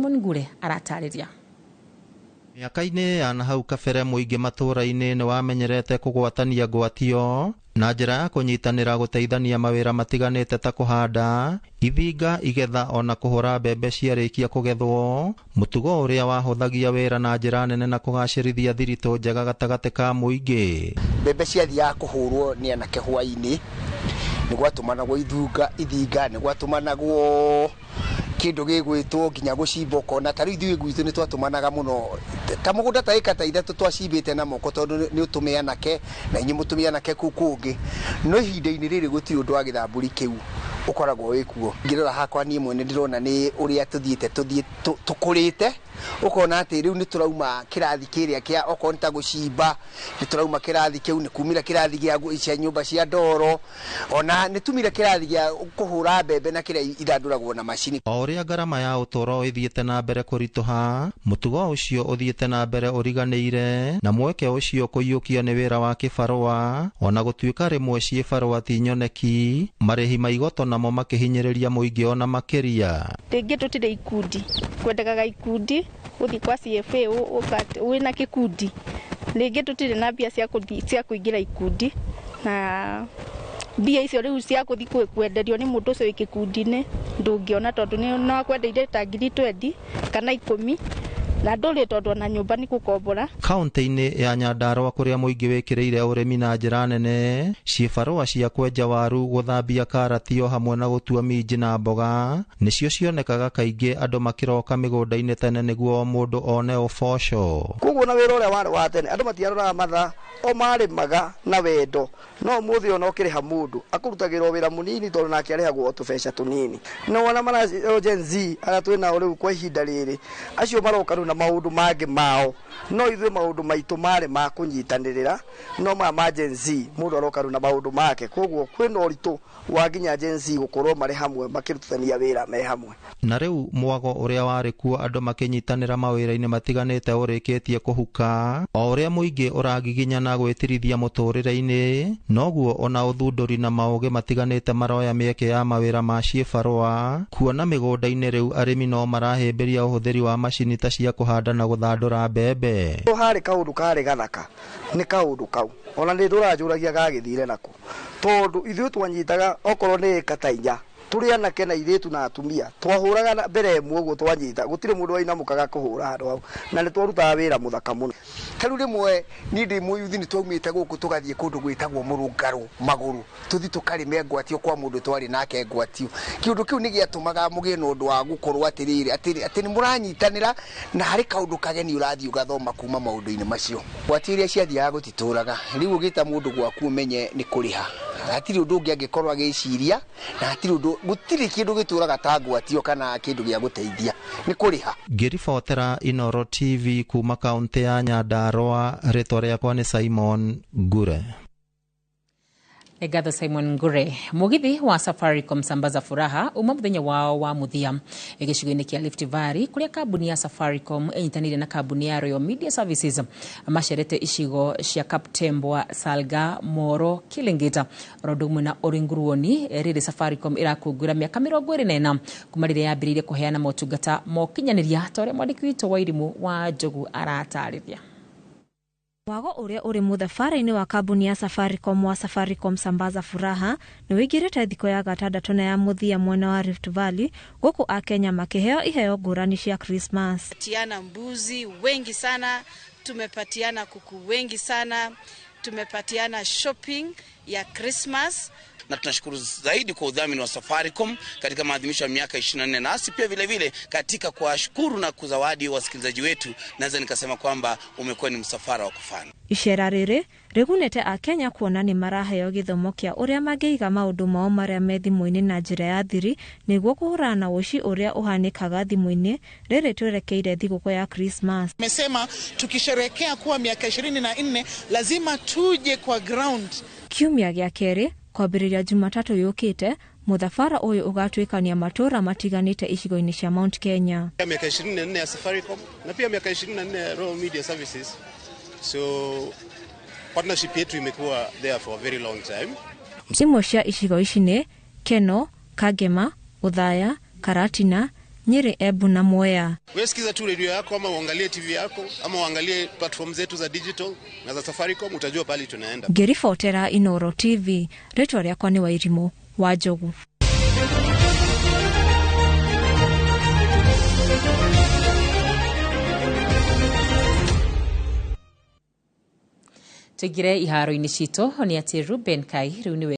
Simon Ngure aratarĩria. Mĩaka-inĩ ya nahau kabere, mũingĩ matũũra-inĩ nĩ wamenyerete kũgwatania ngwatio na njĩra ya kũnyitanĩra gũteithania mawĩra matiganĩte ta kũhanda, ithinga, igetha ona kũhũra mbembe ciarĩkia kũgethwo, mũtugo ũrĩa wahũthagia wĩra na njĩra nene na kũgacĩrithia thiritũ njega gatagatĩ ka mũingĩ. Mbembe ciathiaga kũhũrwo nĩ anake hwaĩ-inĩ, nĩ gwatũmanagwo ithunga ithinga, nĩ gwatũmanagwo kĩndũ gĩgwĩtwo nginya gũcimba. Ũkona ta rĩu ithuĩ gwitũ nĩ twatũmanaga mũno, ta mũgũnda ta ĩka ta 3 twacimbĩte na moko, tondũ nĩ ũtũme anake na inyuĩ mũtũme anake kũu kũngĩ. No ihinda-inĩ rĩrĩ gũtirĩ ũndũ wa gĩthambũri kĩu ũkoragwo wĩ kuo. Ngĩrora hakwa niĩ mwene, ndĩrona nĩ ũrĩa tũthiĩte tũthiĩ tũkũrĩte, ũkona atĩ rĩu nĩ tũrauma kĩrathi kĩrĩa kĩa okorwo nĩ ta gũcimba, nĩ tũrauma kĩrathi kĩu, nĩ kumĩra kĩrathi gĩa cia nyũmba cia ndoro, ona nĩ tumire kĩrathi gĩa kũhũra mbembe na kĩrĩa ithandũragwo na macini. O ũrĩa ngarama ya ũtũũro ĩthiĩte na mbere kũritũha, mũtugo ũcio ũthiĩte na mbere ũriganĩire na mweke ũcio kũiyũkio nĩ wĩra wa kĩbarũa, ona gũtuĩka rĩmwe ciĩbarũa ti nyoneki, marĩhi ma igoto namo makĩhinyĩrĩria mũingĩ ona makĩria. Rĩngĩ tũtirĩ ikundi, kwendekaga ikundi gũthiĩ kwa CFA wĩna gĩkundi. Rĩngĩ tũtirĩ na mbia cia kũthiĩ cia kũingĩra ikundi, na mbia icio rĩu cia kũthiĩ kwenderio nĩ mũndũ ũcio wĩ gĩkundi-inĩ ndũngĩona, tondũ no akwendeire ta ngiri 20 kana 10 na ndũrĩ, tondũ ona nyũmba nĩ gũkombora. Kaunti-inĩ ya Nyandarua, kũrĩa mũingĩ wĩkĩrĩire ũrĩmi na njĩra nene, ciĩbarũa cia kwenja waru, gũthambia karati o hamwe na gũtua minji na mboga nĩcio cionekaga kaingĩ andũ makĩroka mĩgũnda-inĩ tene nĩguo o mũndũ one ũboco. Koguo na wĩra ũrĩa warĩ wa tene, andũ matiaroraga mathaa, o marĩmaga na wendo. No ũmũthĩ ona ũkĩrĩha mũndũ akũrutagĩra o wĩra mũnini, tondũ nake arĩhagwo o tũbeca tũnini. No wona mara Gen Z arĩa twĩ nao rĩu kwa ihinda rĩrĩ, acio maroka rĩu na maũndũ mangĩ mao. No ithuĩ maũndũ maitũ marĩ ma kũnyitanĩrĩra, no maya ma Gen Z mũndũ aroka rĩu na maũndũ make. Koguo kwĩna ũritũ wa nginya Gen Z gũkorwo marĩ hamwe makĩrutithania wĩra me hamwe. Na rĩu mwago ũrĩa warĩ kuo andũ makĩnyitanĩra mawĩra-inĩ matiganĩte ũrĩkĩtie kũhuka. O ũrĩa mũingĩ ũragiginyana gwĩtirithia mũtũrĩre-inĩ, noguo ona ũthundũri na maũgĩ matiganĩte maroya mĩeke ya mawĩra ma ciĩbarũa, kuona mĩgũnda-inĩ rĩu arĩmi no marahĩmbĩria ũhũthĩri wa macini ta cia kũhanda na gũthandũra mbembe. Harĩ kaũndũ karĩ gathaka, nĩ kaũndũ kau ona nĩ ndũranjũragia gagĩthire nako, tondũ ithuĩ twanyitaga okorwo nĩ ĩka ta 4, tũrĩ anake na airĩtu na atumia, twahũraga na mbere ĩmwe ũguo, twanyita gũtirĩ mũndũ wainamũkaga kũhũra handũ hau, na nĩ twarutaga wĩra mũthaka mũno. Ta rĩu rĩmwe niĩ ndĩ mũyuthi, nĩ twaumĩte gũkũ tũgathiĩ kũndũ gwĩtagwo Mũrũngarũ magũrũ, tũthiĩ tũkarĩme ngwatio kwa mũndũ twarĩ nake ngwatio. Kĩũndũ kĩu nĩ gĩatũmaga mũgĩe na ũndũ wa gũkorwo atĩrĩrĩ atĩ nĩ mũranyitanĩra, na harĩ kaũndũ kageni ũrathiĩ ũgathoma kuma maũndũ-inĩ macio. Ngwatio iria ciathiaga gũtitũraga, rĩu ũgĩta mũndũ gwaku ũmenye nĩ kũrĩha, hatirĩ ũndũ ũngĩ angĩkorwo agĩciria, na hatirĩ ũndũ, gũtirĩ kĩndũ gĩtũraga ta ngwatio kana kĩndũ gĩa gũteithia, nĩ kũrĩha. Ngĩribotera Inooro TV kuma kaunti ya Nyandarua, rĩtwa rĩakwa nĩ Simon Ngure. Nĩ Simon Ngure. Mugithi wa Safaricom Sambaza Furaha uma muthenya wao wa muthia gĩcigo-inĩ kĩa Rift Valley, kũrĩa kambuni ya Safaricom ĩnyitanĩire na kambuni ya Royal Media Services macerete icigo cia Kaptembwa, Salga, Moro, Kilingita oro ũndũ ũmwe na Oringuruoni. Rĩrĩ Safaricom ĩrakũngũĩra mĩaka 24 kuma rĩrĩa yambĩrĩirie kũheana motungata ma ũkinyanĩria, ta ũrĩa mwandĩki witũ wa Irimũ wa Njogu aratarĩria. Mwago ũrĩa ũrĩ mũthabara-inĩ wa kambuni ya Safaricom wa Safaricom Sambaza Furaha nĩ wĩingĩrĩte thikũ ya gatandatũ na ya mũthia mwena wa Rift Valley, gũkũ Akenya makĩheo iheo ngũrani cia Christmas. Tumepatiana mbuzi wengi sana, tumepatiana kuku wengi sana, tumepatiana shopping ya Christmas. Na tunashukuru zaidi kwa udhamini wa Safaricom katika maadhimisho ya miaka 24, nasi pia vile vile katika kuwashukuru na kuzawadi wasikilizaji wetu. Naweza nikasema kwamba umekuwa ni msafara wa kufana. Icera rĩrĩ rĩgunĩte Akenya kuona nĩ maraheo gĩthomo kĩa ũrĩa mangĩiga maũndũ mao marĩa me thimũ-inĩ na njĩra ya thiri, nĩguo kũhũrana na ũici ũrĩa ũhanĩkaga thimũ-inĩ rĩrĩ twerekeire thigũkũ ya Christmas. Tumesema tukisherehekea kuwa miaka 24 lazima tuje kwa ground. Kiumia gĩa kerĩ kwambĩrĩria Jumatatũ yũkĩte, mũthabara ũyũ ũgatuĩkania matũũra matiganĩte icigo-inĩ cia Mount Kenya. Miaka 24 ya Safaricom na pia miaka 24 ya Royal Media Services. So partnership yetu imekuwa there for a very long time. Imwe cia icigo ici nĩ Keno, Kangema, Othaya, Karatina, Nyeri, Embu na Mwea. Wewe sikiza tu redio yako ama uangalie TV yako ama uangalie platform zetu za digital na za Safaricom, utajua pali tunaenda. Ngĩribotera Inooro TV, rĩtwa rĩakwa nĩ Wairimũ wa Njogu. Tuingire iharo-inĩ citũ nĩ atĩ Ruben Kai rĩu nĩwe